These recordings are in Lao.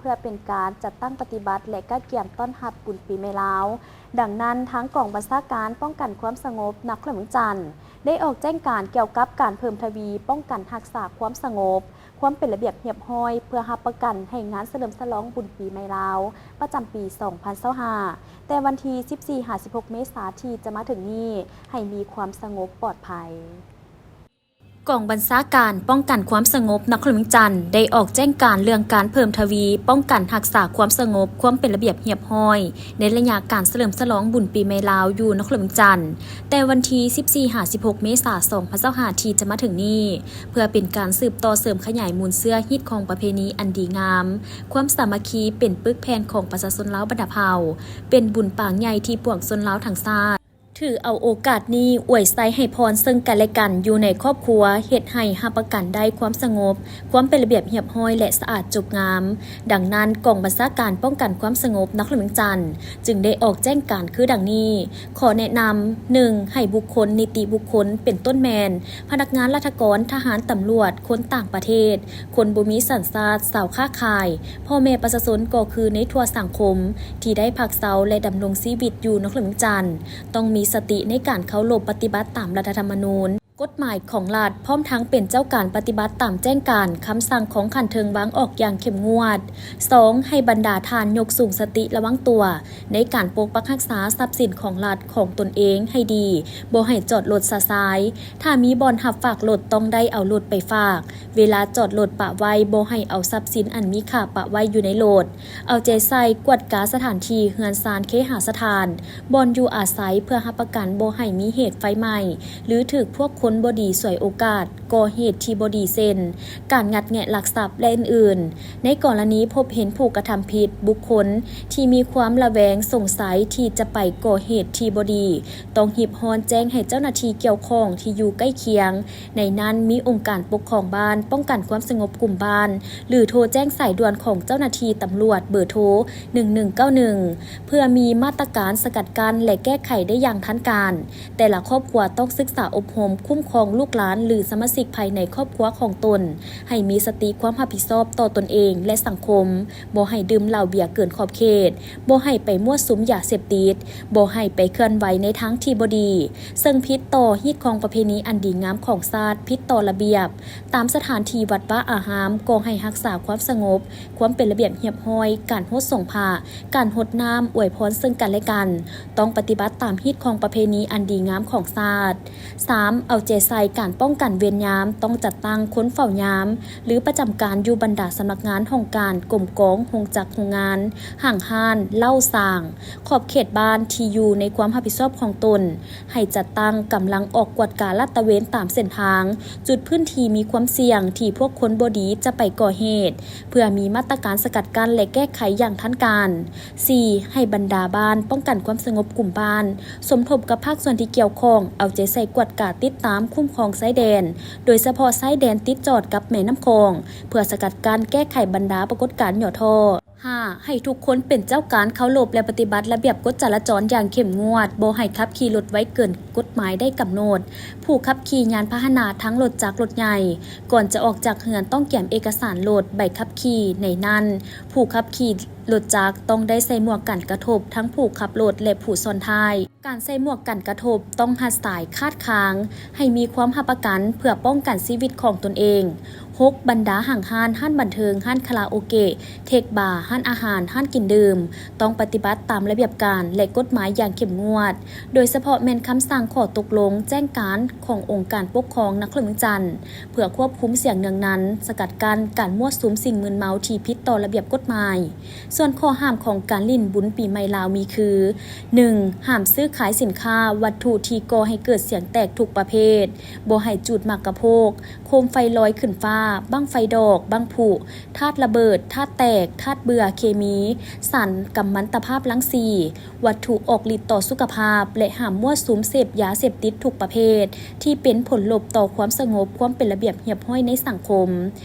ເພື່ອເປັນການຈັດຕັ້ງປະຕິບັດ ແລະ ກະກຽມຕ້ອນຮັບບຸນປີໃໝ່ລາວ. ດັ່ງນັ້ນ, ທາງກອງບັນຊາການປ້ອງກັນຄວາມສະຫງົບນະຄອນຫຼວງວຽງຈັນ ໄດ້ອອກແຈ້ງການກ່ຽວກັບການເພີ່ມທະວີປ້ອງກັນຮັກສາຄວາມສະຫງົບ, ຄວາມເປັນລະບຽບຮຽບຮ້ອຍ ເພື່ອຮັບປະກັນໃຫ້ງານສະເຫຼີມສະຫຼອງບຸນປີໃໝ່ລາວ ປະຈຳປີສອງພັນຊາວຫ້າ ແຕ່ວັນທີສິບສີ່ຫາສິບຫົກເມສາທີ່ຈະມາເຖິງນີ້ ໃຫ້ມີຄວາມສະຫງົບປອດໄພ. ກອງບັນຊາການປ້ອງກັນຄວາມສະຫງົບນະຄອນຫຼວງວຽງຈັນ ໄດ້ອອກແຈ້ງການເລື່ອງການເພີ່ມທະວີປ້ອງກັນຮັກສາຄວາມສະຫງົບ, ຄວາມເປັນລະບຽບຮຽບຮ້ອຍ ໃນໄລຍະການສະເຫຼີມສະຫຼອງບຸນປີໃໝ່ລາວຢູ່ນະຄອນຫຼວງວຽງຈັນ ແຕ່ວັນທີສິບສີ່ຫາສິບຫົກເມສາສອງພັນຊາວຫ້າທີ່ຈະມາເຖິງນີ້ ເພື່ອເປັນການສືບຕໍ່ເສີມຂະຫຍາຍມູນເຊື້ອຮີດຄອງປະເພນີອັນດີງາມ, ຄວາມສາມັກຄີເປັນປຶກແຜ່ນຂອງປະຊາຊົນລາວບັນດາເຜົ່າ, ເປັນບຸນປາງໃຫຍ່ທີ່ປວງຊົນລາວທັງຊາດ ຖືເອົາໂອກາດນີ້ອວຍໄຊໃຫ້ພອນເຊິ່ງກັນແລະກັນຢູ່ໃນຄອບຄົວ, ເຮັດໃຫ້ຮັບປະກັນໄດ້ຄວາມສະຫງົບ, ຄວາມເປັນລະບຽບຮຽບຮ້ອຍ ແລະ ສະອາດຈົບງາມ. ດັ່ງນັ້ນ, ກອງບັນຊາການປ້ອງກັນຄວາມສະຫງົບນະຄອນຫຼວງວຽງຈັນ ຈຶ່ງໄດ້ອອກແຈ້ງການຄືດັ່ງນີ້. ຂໍ້ແນະນຳ, ໜຶ່ງ ໃຫ້ບຸກຄົນ, ນິຕິບຸກຄົນ ເປັນຕົ້ນແມ່ນ ພະນັກງານລັດຖະກອນ, ທະຫານ, ຕຳຫຼວດ, ຄົນຕ່າງປະເທດ, ຄົນບໍ່ມີສັນຊາດ, ຊາວຄ້າຂາຍ, ພໍ່ແມ່ປະຊາຊົນກໍຄືໃນທົ່ວສັງຄົມທີ່ໄດ້ພັກເຊົາ ແລະ ດຳລົງຊີວິດຢູ່ນະຄອນຫຼວງວຽງຈັນ ຕ້ອງມີສະຕິໃນການເຄົາລົບປະຕິບັດຕາມລັດຖະທຳມະນູນ, ກົດໝາຍຂອງລັດ, ພ້ອມທັງເປັນເຈົ້າການປະຕິບັດຕາມແຈ້ງການ, ຄຳສັ່ງຂອງຂັ້ນເທິງວາງອອກຢ່າງເຂັ້ມງວດ. ສອງ ໃຫ້ບັນດາທ່ານຍົກສູງສະຕິລະວັງຕົວ ໃນການປົກປັກຮັກສາຊັບສິນຂອງລັດຂອງຕົນເອງໃຫ້ດີ, ບໍ່ໃຫ້ຈອດລົດຊະຊາຍ. ຖ້າມີບ່ອນຮັບຝາກລົດ ຕ້ອງໄດ້ເອົາລົດໄປຝາກ. ເວລາຈອດລົດປະໄວ້, ບໍ່ໃຫ້ເອົາຊັບສິນອັນມີຄ່າປະໄວ້ຢູ່ໃນລົດ. ເອົາໃຈໃສ່ກວດກາສະຖານທີ່ເຮືອນຊານເຄຫາສະຖານ, ບ່ອນຢູ່ອາໄສ ເພື່ອຮັບປະກັນບໍ່ໃຫ້ມີເຫດໄຟໄໝ້ ຫຼື ຖືກພວກຄົນບໍ່ດີສວຍໂອກາດ ກໍ່ເຫດທີ່ບໍ່ດີ ເຊັ່ນ ການງັດແງະລັກຊັບ ແລະ ອື່ນໆ. ໃນກໍລະນີພົບເຫັນຜູ້ກະທຳຜິດ, ບຸກຄົນທີ່ມີຄວາມລະແວງສົງໄສທີ່ຈະໄປກໍ່ເຫດທີ່ບໍ່ດີ ຕ້ອງຮີບຮ້ອນແຈ້ງໃຫ້ເຈົ້າໜ້າທີ່ກ່ຽວຂ້ອງທີ່ຢູ່ໃກ້ຄຽງ, ໃນນັ້ນມີອົງການປົກຄອງບ້ານ, ປ້ອງກັນຄວາມສະຫງົບກຸ່ມບ້ານ ຫຼື ໂທແຈ້ງສາຍດ່ວນຂອງເຈົ້າໜ້າທີ່ຕຳຫຼວດເບີໂທ ໜຶ່ງໜຶ່ງເກົ້າໜຶ່ງ ເພື່ອມີມາດຕະການສະກັດກັ້ນ ແລະ ແກ້ໄຂໄດ້ຢ່າງທັນການ. ແຕ່ລະຄອບຄົວຕ້ອງສຶກສາອົບຮົມຄຸ້ມຄອງລູກຫຼານ ຫຼື ສະມາຊິກພາຍໃນຄອບຄົວຂອງຕົນ ໃຫ້ມີສະຕິຄວາມຮັບຜິດຊອບຕໍ່ຕົນເອງ ແລະ ສັງຄົມ, ບໍ່ໃຫ້ດື່ມເຫຼົ້າເບຍເກີນຂອບເຂດ, ບໍ່ໃຫ້ໄປມົ້ວສຸມຢາເສບຕິດ, ບໍ່ໃຫ້ໄປເຄື່ອນໄຫວໃນທາງທີ່ບໍ່ດີ, ເຊິ່ງຜິດຕໍ່ຮີດຄອງປະເພນີອັນດີງາມຂອງຊາດ, ຜິດຕໍ່ລະບຽບ ຕາມສະຖານທີ່ວັດວາອາຮາມ ກໍໃຫ້ຮັກສາຄວາມສະຫງົບ, ຄວາມເປັນລະບຽບຮຽບຮ້ອຍ, ການຫົດສົງພະ, ການຫົດນ້ຳອວຍພອນເຊິ່ງກັນແລະກັນ, ຕ້ອງປະຕິບັດຕາມຮີດຄອງປະເພນີອັນດີງາມຂອງຊາດ. ສາມ ເອົາໃຈໃສ່ການປ້ອງກັນເວນຍາມ, ຕ້ອງຈັດຕັ້ງຄົນເຝົ້າຍາມ ຫຼື ປະຈຳການຢູ່ບັນດາສຳນັກງານ, ຫ້ອງການ, ກົມກອງ, ໂຮງຈັກ, ໂຮງງານ, ຫ້າງຮ້ານ, ເລົ້າ, ສາງ, ຂອບເຂດບ້ານທີ່ຢູ່ໃນຄວາມຮັບຜິດຊອບຂອງຕົນ, ໃຫ້ຈັດຕັ້ງກຳລັງອອກກວດກາລາດຕະເວນຕາມເສັ້ນທາງ, ຈຸດພື້ນທີ່ມີຄວາມສ່ຽງທີ່ພວກຄົນບໍ່ດີຈະໄປກໍ່ເຫດ, ເພື່ອມີມາດຕະການສະກັດກັ້ນ ແລະ ແກ້ໄຂຢ່າງທັນການ. ສີ່ ໃຫ້ບັນດາບ້ານປ້ອງກັນຄວາມສະຫງົບກຸ່ມບ້ານ ສົມທົບກັບພາກສ່ວນທີ່ກ່ຽວຂ້ອງ, ເອົາໃຈໃສ່ກວດກາຕິດຕາມຄຸ້ມຄອງຊາຍແດນ, ໂດຍສະເພາະຊາຍແດນຕິດຈອດກັບແມ່ນ້ຳຂອງ, ເພື່ອສະກັດກັ້ນແກ້ໄຂບັນດາປາກົດການຫຍໍ້ທໍ້. ຫ້າ ໃຫ້ທຸກຄົນເປັນເຈົ້າການເຄົາລົບ ແລະ ປະຕິບັດລະບຽບກົດຈະລາຈອນຢ່າງເຂັ້ມງວດ, ບໍ່ໃຫ້ຂັບຂີ່ລົດໄວເກີນກົດໝາຍໄດ້ກຳນົດ. ຜູ້ຂັບຂີ່ຍານພາຫະນະທັງລົດຈັກລົດໃຫຍ່, ກ່ອນຈະອອກຈາກເຮືອນຕ້ອງກຽມເອກະສານລົດ, ໃບຂັບຂີ່, ໃນນັ້ນ ຜູ້ຂັບຂີ່ລົດຈັກຕ້ອງໄດ້ໃສ່ໝວກກັນກະທົບທັງຜູ້ຂັບລົດ ແລະ ຜູ້ຊ້ອນທ້າຍ. ການໃສ່ໝວກກັນກະທົບຕ້ອງຮັດສາຍຄາດຄາງໃຫ້ມີຄວາມຮັບປະກັນ ເພື່ອປ້ອງກັນຊີວິດຂອງຕົນເອງ. ຫົກ ບັນດາຫ້າງຮ້ານ, ຮ້ານບັນເທີງ, ຮ້ານຄາຣາໂອເກະ, ເທັກບາ, ຮ້ານອາຫານ, ຮ້ານກິນດື່ມ ຕ້ອງປະຕິບັດຕາມລະບຽບການ ແລະ ກົດໝາຍຢ່າງເຂັ້ມງວດ, ໂດຍສະເພາະແມ່ນຄຳສັ່ງ, ຂໍ້ຕົກລົງ, ແຈ້ງການຂອງອົງການປົກຄອງນະຄອນຫຼວງວຽງຈັນ ເພື່ອຄວບຄຸມສຽງເນືອງນັນ, ສະກັດກັ້ນການມົ້ວສຸມສິ່ງມຶນເມົາທີ່ຜິດຕໍ່ລະບຽບກົດໝາຍ. ສ່ວນຂໍ້ຫ້າມຂອງການຫຼິ້ນບຸນປີໃໝ່ລາວມີຄື ໜຶ່ງ ຫ້າມຊື້ຂາຍສິນຄ້າ, ວັດຖຸທີ່ກໍ່ໃຫ້ເກີດສຽງແຕກທຸກປະເພດ, ບໍ່ໃຫ້ຈູດໝາກກະໂພກ, ໂຄມໄຟລອຍຂຶ້ນຟ້າ, ບັ້ງໄຟດອກ, ບັ້ງຜຸ, ທາດລະເບີດ, ທາດແຕກ, ທາດເບື່ອເຄມີ, ສານກຳມັນຕະພາບລັງສີ, ວັດຖຸອອກລິດຕໍ່ສຸຂະພາບ ແລະ ຫ້າມມົ້ວສຸມເສບຢາເສບຕິດທຸກປະເພດ ທີ່ເປັນຜົນລົບຕໍ່ຄວາມສະຫງົບ, ຄວາມເປັນລະບຽບຮຽບຮ້ອຍໃນສັງຄົມ.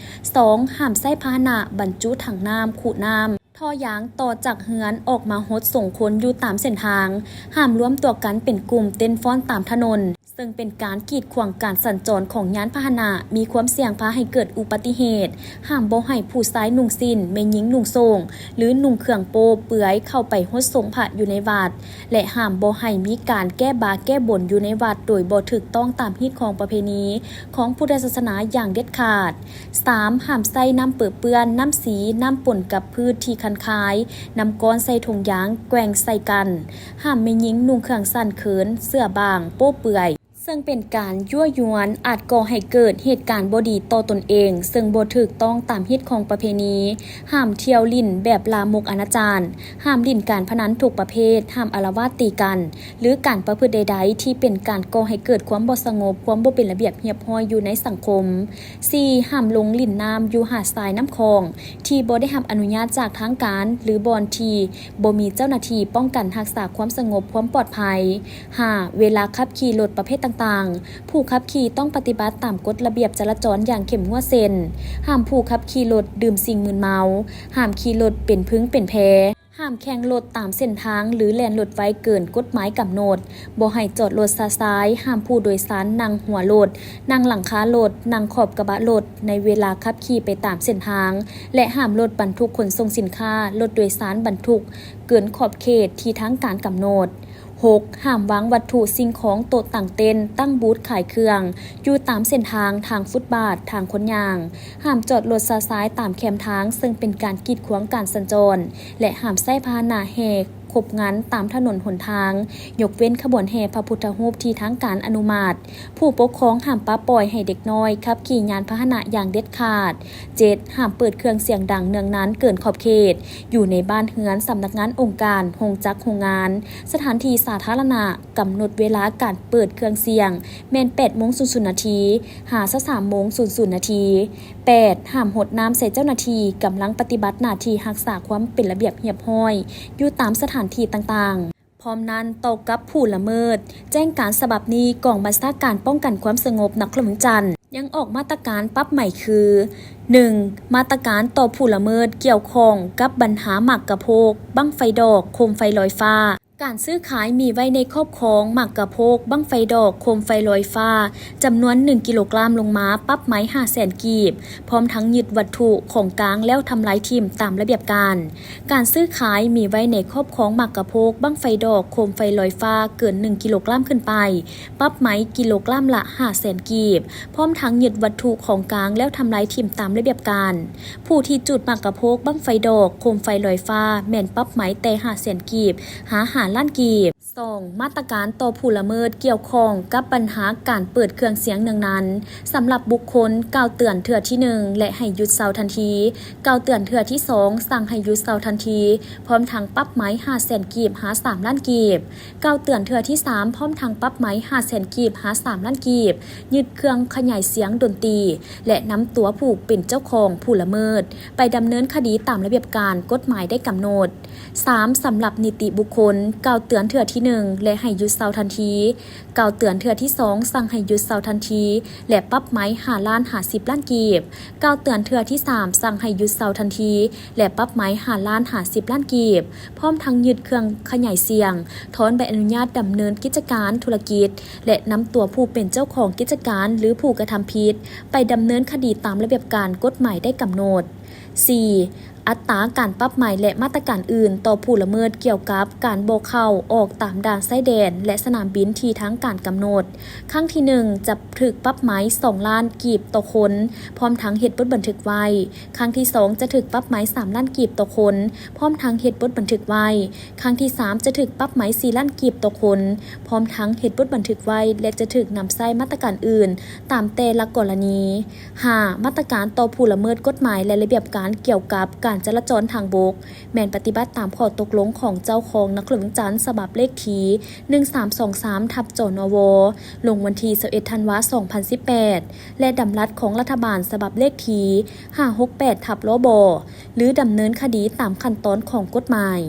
ສອງ ຫ້າມໃຊ້ພາຫະນະບັນຈຸຖັງນ້ຳ, ຄຸນ້ຳ, ທໍ່ຢາງຕໍ່ຈາກເຮືອນອອກມາຫົດສົງຄົນຢູ່ຕາມເສັ້ນທາງ, ຫ້າມລວມຕົວກັນເປັນກຸ່ມເຕັ້ນຟ້ອນຕາມຖະໜົນ. ເຊິ່ງເປັນການກີດຂວາງການສັນຈອນຂອງຍານພາຫະນະ, ມີຄວາມສ່ຽງພາໃຫ້ເກີດອຸບັດຕິເຫດ, ຫ້າມບໍ່ໃຫ້ຜູ້ຊາຍນຸ່ງສິ້ນ, ແມ່ຍິງນຸ່ງໂສ້ງ ຫຼື ນຸ່ງເຄື່ອງໂປ້ເປືອຍເຂົ້າໄປຫົດສົງພະຢູ່ໃນວັດ ແລະ ຫ້າມບໍ່ໃຫ້ມີການແກ້ບາແກ້ບົນຢູ່ໃນວັດໂດຍບໍ່ຖືກຕ້ອງຕາມຮີດຄອງປະເພນີຂອງພຸດທະສາສະໜາຢ່າງເດັດຂາດ. ສາມ ຫ້າມໃຊ້ນ້ຳເປິເປື້ອນ, ນ້ຳສີ, ນ້ຳປົນກັບພືດທີ່ຄັນຄາຍ, ນ້ຳກ້ອນໃສ່ຖົງຢາງແກວ່ງໃສ່ກັນ. ຫ້າມແມ່ຍິງນຸ່ງເຄື່ອງສັ້ນເຂີນ, ເສື້ອບາງ, ໂປ້ເປືອຍ, ເຊິ່ງເປັນການຍົວະຍົວນ ອາດກໍ່ໃຫ້ເກີດເຫດການບໍ່ດີຕໍ່ຕົນເອງ ເຊິ່ງບໍ່ຖືກຕ້ອງຕາມຮີດຄອງປະເພນີ. ຫ້າມທ່ຽວຫຼິ້ນແບບລາມົກອະນາຈານ, ຫ້າມຫຼິ້ນການພະນັນທຸກປະເພດ, ຫ້າມອາລະວາດຕີກັນ ຫຼື ການປະພຶດໃດໆທີ່ເປັນການກໍ່ໃຫ້ເກີດຄວາມບໍ່ສະຫງົບ, ຄວາມບໍ່ເປັນລະບຽບຮຽບຮ້ອຍຢູ່ໃນສັງຄົມ. ສີ່ ຫ້າມລົງຫຼິ້ນນ້ຳຢູ່ຫາດຊາຍນ້ຳຂອງທີ່ບໍ່ໄດ້ຮັບອະນຸຍາດຈາກທາງການ ຫຼື ບ່ອນທີ່ບໍ່ມີເຈົ້າໜ້າທີ່ປ້ອງກັນຮັກສາຄວາມສະຫງົບຄວາມປອດໄພ. ຫ້າ ເວລາຂັບຂີ່ລົດປະເພດຕ່າງໆ, ຜູ້ຂັບຂີ່ຕ້ອງປະຕິບັດຕາມກົດລະບຽບຈະລາຈອນຢ່າງເຂັ້ມງວດ ເຊັ່ນ ຫ້າມຜູ້ຂັບຂີ່ລົດດື່ມສິ່ງມຶນເມົາ, ຫ້າມຂີ່ລົດເປັນພຶງເປັນແພ, ຫ້າມແຂ່ງລົດຕາມເສັ້ນທາງ ຫຼື ແລ່ນລົດໄວເກີນກົດໝາຍກຳນົດ, ບໍ່ໃຫ້ຈອດລົດຊະຊາຍ, ຫ້າມຜູ້ໂດຍສານນັ່ງຫົວລົດ, ນັ່ງຫຼັງຄາລົດ, ນັ່ງຂອບກະບະລົດ ໃນເວລາຂັບຂີ່ໄປຕາມເສັ້ນທາງ ແລະ ຫ້າມລົດບັນທຸກຂົນສົ່ງສິນຄ້າ, ລົດໂດຍສານບັນທຸກເກີນຂອບເຂດທີ່ທາງການກຳນົດ. ຫົກ ຫ້າມວາງວັດຖຸສິ່ງຂອງ ໂຕະຕັ້ງເຕັນ, ຕັ້ງບູດຂາຍເຄື່ອງ ຢູ່ຕາມເສັ້ນທາງ, ທາງຟຸດບາດ, ທາງຄົນຍ່າງ. ຫ້າມຈອດລົດຊະຊາຍຕາມແຄມທາງ ເຊິ່ງເປັນການກີດຂວາງການສັນຈອນ ແລະ ຫ້າມໃຊ້ພາຫະນະແຫ່ຄົບງັນຕາມຖະໜົນຫົນທາງ, ຍົກເວັ້ນຂະບວນແຫ່ພະພຸດທະຮູບທີ່ທາງການອະນຸມັດ. ຜູ້ປົກຄອງຫ້າມປະປ່ອຍໃຫ້ເດັກນ້ອຍຂັບຂີ່ຍານພາຫະນະຢ່າງເດັດຂາດ. ເຈັດ ຫ້າມເປີດເຄື່ອງສຽງດັງເນືອງນານເກີນຂອບເຂດ ຢູ່ໃນບ້ານເຮືອນ, ສຳນັກງານ, ອົງການ, ໂຮງຈັກ, ໂຮງງານ, ສະຖານທີ່ສາທາລະນະ. ກຳນົດເວລາການເປີດເຄື່ອງສຽງແມ່ນ ແປດໂມງສູນສູນນາທີ ຫາ ຊາວສາມໂມງສູນສູນນາທີ. ແປດ ຫ້າມຫົດນ້ຳໃສ່ເຈົ້າໜ້າທີ່ກຳລັງປະຕິບັດໜ້າທີ່ຮັກສາຄວາມເປັນລະບຽບຮຽບຮ້ອຍຢູ່ຕາມສະຖານທີ່ຕ່າງໆ. ພ້ອມນັ້ນ, ຕໍ່ກັບຜູ້ລະເມີດ, ແຈ້ງການສະບັບນີ້ ກອງບັນຊາການປ້ອງກັນຄວາມສະຫງົບນະຄອນຫຼວງວຽງຈັນ ຍັງອອກມາດຕະການປັບໃໝຄື ໜຶ່ງ ມາດຕະການຕໍ່ຜູ້ລະເມີດກ່ຽວຂ້ອງກັບບັນຫາໝາກກະໂພກ, ບັ້ງໄຟດອກ, ໂຄມໄຟລອຍຟ້າ. ການຊື້ຂາຍມີໄວ້ໃນຄອບຄອງໝາກກະໂພກ, ບັ້ງໄຟດອກ, ໂຄມໄຟລອຍຟ້າ ຈຳນວນໜຶ່ງກິໂລກຣາມລົງມາ ປັບໃໝຫ້າແສນກີບ, ພ້ອມທັງຍຶດວັດຖຸຂອງກາງແລ້ວທຳລາຍຖິ້ມຕາມລະບຽບການ. ການຊື້ຂາຍມີໄວ້ໃນຄອບຄອງໝາກກະໂພກ, ບັ້ງໄຟດອກ, ໂຄມໄຟລອຍຟ້າເກີນໜຶ່ງກິໂລກຣາມຂຶ້ນໄປ, ປັບໃໝກິໂລກຣາມລະຫ້າແສນກີບ, ພ້ອມທັງຍຶດວັດຖຸຂອງກາງແລ້ວທຳລາຍຖິ້ມຕາມລະບຽບການ. ຜູ້ທີ່ຈູດໝາກກະໂພກ, ບັ້ງໄຟດອກ, ໂຄມໄຟລອຍຟ້າ ແມ່ນປັບໃໝແຕ່ຫ້າແສນກີບ ຫາຫ້າລ້ານກີບ. ສອງ ມາດຕະການຕໍ່ຜູ້ລະເມີດກ່ຽວຂ້ອງກັບບັນຫາການເປີດເຄື່ອງສຽງເນືອງນານ. ສຳລັບບຸກຄົນ, ກ່າວເຕືອນເທື່ອທີໜຶ່ງ ແລະ ໃຫ້ຢຸດເຊົາທັນທີ. ກ່າວເຕືອນເທື່ອທີສອງ, ສັ່ງໃຫ້ຢຸດເຊົາທັນທີ, ພ້ອມທັງປັບໃໝຫ້າແສນກີບ ຫາສາມລ້ານກີບ. ກ່າວເຕືອນເທື່ອທີສາມ, ພ້ອມທັງປັບໃໝຫ້າແສນກີບ ຫາສາມລ້ານກີບ, ຍຶດເຄື່ອງຂະຫຍາຍສຽງດົນຕີ ແລະ ນຳຕົວຜູ້ເປັນເຈົ້າຂອງຜູ້ລະເມີດ ໄປດຳເນີນຄະດີຕາມລະບຽບການກົດໝາຍໄດ້ກຳນົດ. ສາມ ສຳລັບນິຕິບຸກຄົນ, ກ່າວເຕືອນເທື່ອທີໜຶ່ງ ແລະ ໃຫ້ຢຸດເຊົາທັນທີ. ກ່າວເຕືອນເທື່ອທີສອງ, ສັ່ງໃຫ້ຢຸດເຊົາທັນທີ ແລະ ປັບໃໝຫ້າລ້ານ ຫາ ສິບລ້ານກີບ. ກ່າວເຕືອນເທື່ອທີສາມ, ສັ່ງໃຫ້ຢຸດເຊົາທັນທີ ແລະ ປັບໃໝຫ້າລ້ານ ຫາ ສິບລ້ານກີບ, ພ້ອມທັງຍຶດເຄື່ອງຂະຫຍາຍສຽງ, ຖອນໃບອະນຸຍາດດຳເນີນກິດຈະການທຸລະກິດ ແລະ ນຳຕົວຜູ້ເປັນເຈົ້າຂອງກິດຈະການ ຫຼື ຜູ້ກະທຳຜິດ ໄປດຳເນີນຄະດີຕາມລະບຽບການກົດໝາຍໄດ້ກຳນົດ. ສີ່ ອັດຕາການປັບໃໝ ແລະ ມາດຕະການອື່ນຕໍ່ຜູ້ລະເມີດກ່ຽວກັບການບໍ່ເຂົ້າອອກຕາມດ່ານຊາຍແດນ ແລະ ສະໜາມບິນທີ່ທາງການກຳນົດ. ຄັ້ງທີໜຶ່ງ ຈະຖືກປັບໃໝສອງລ້ານກີບຕໍ່ຄົນ, ພ້ອມທັງເຮັດບົດບັນທຶກໄວ້. ຄັ້ງທີສອງ ຈະຖືກປັບໃໝສາມລ້ານກີບຕໍ່ຄົນ, ພ້ອມທັງເຮັດບົດບັນທຶກໄວ້. ຄັ້ງທີສາມ ຈະຖືກປັບໃໝສີ່ລ້ານກີບຕໍ່ຄົນ, ພ້ອມທັງເຮັດບົດບັນທຶກໄວ້ ແລະ ຈະຖືກນຳໃຊ້ມາດຕະການອື່ນຕາມແຕ່ລະກໍລະນີ. ຫ້າ ມາດຕະການຕໍ່ຜູ້ລະເມີດກົດໝາຍ ແລະ ລະບຽບການກ່ຽວກັບການຈະລາຈອນທາງບົກ ແມ່ນປະຕິບັດຕາມຂໍ້ຕົກລົງຂອງເຈົ້າຄອງນະຄອນຫຼວງວຽງຈັນ ສະບັບເລກທີ ໜຶ່ງສາມສອງສາມ ທັບ ຈນວ ລົງວັນທີຊາວເອັດ ທັນວາ ສອງພັນສິບແປດ ແລະ ດຳລັດຂອງລັດຖະບານ ສະບັບເລກທີ ຫ້າຫົກແປດ ທັບ ລບ ຫຼື ດຳເນີນຄະດີຕາມຂັ້ນຕອນຂອງກົດໝາຍ.